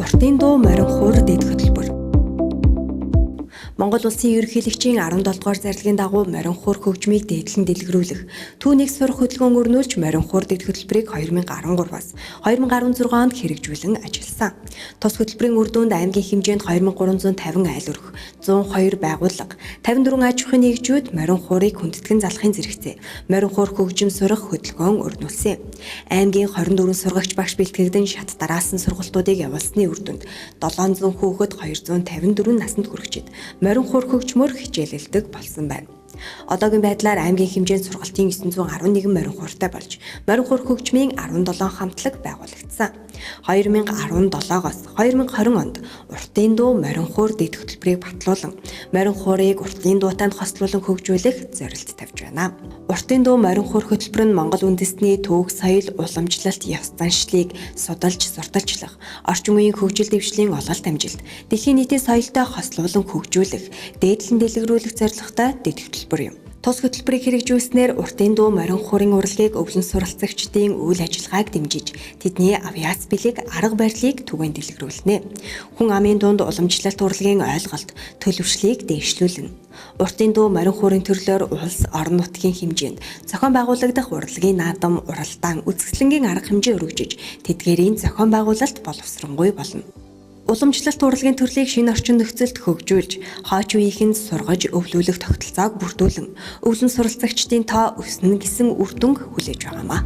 Уртын дуу морин хуур дэд хөтөлбөр. Монгол улсын ерөнхийлөгчийн 17 дугаар зарлагын дагуу морин хуур хөгжмийг дээдлэн дэлгэрүүлэх, түүнийг сурах хөдөлгөөн өрнүүлж морин хуур дэд хөтөлбөрийг 2013-аас 2016 онд хэрэгжүүлэн ажилласан. Тус хөтөлбөрийн үр дүнд аймгийн хэмжээнд 2350 айл өрх, 102 байгууллага, 54 аж ахуйн нэгжүүд морин хуурыг хүндэтгэн залахын зэрэгцээ морин хуур хөгжим сурах хөдөлгөөн өрнүүлсэн. Аймгийн 24 сургагч багш бэлтгэгдэн шат дараалсан сургалтуудыг явуулсны үр дүнд 700 хүүхэд 254 насанд хүрэхчид морин хуур хөгжмөөр хичээлэлдэг болсон байна. Одоогийн байдлаар аймгийн хэмжээнд сургалтын 911 морин хууртай болж, морин хуур хөгжмийн 17 хамтлаг байгуулагдсан. 2017-оос 2020 онд уртын дуу морин хуур дэд хөтөлбөрийг батлуулан, морин хуурыг уртын дуутай хослуулан хөгжүүлэх зорилт тавьж байна. Уртын дуу морин хуур хөтөлбөр нь Монгол үндэстний түүх, соёл, уламжлалт, ёс заншлыг судалж сурталчлах, орчин үеийн хөгжил дэвшлийн ололт амжилт, дэлхийн нийтийн соёлтой хослуулан хөгжүүлэх, дээдлэн дэлгэрүүлэх зорилготой дэд хөтөлбөр юм. Тус хөтөлбөрийг хэрэгжүүлснээр уртын дуу морин хуурын урлагийг өвлөн суралцагчдын үйл ажиллагааг дэмжиж, тэдний авьяас бэлэг, арга барилыг түгээн дэлгэрүүлнэ. Хүн амын дунд уламжлалт урлагийн ойлголт, төлөвшлийг дэвшлүүлнэ. Уртын дуу морин хуурын төрлөөр улс орон нутгийн хэмжээнд зохион байгуулагдах урлагийн наадам, уралдаан, үзэсгэлэнгийн арга хэмжээ өргөжиж, тэдгээрийн зохион байгуулалт боловсронгуй болно. Уламжлалт урлагийн төрлийг шинэ орчин нөхцөлд хөгжүүлж, хойч үеийнхэнд сургаж өвлүүлэх тогтолцоог бүрдүүлэн, өвлөн суралцагчдын тоо өснө гэсэн үр дүнг хүлээж байгаамаа.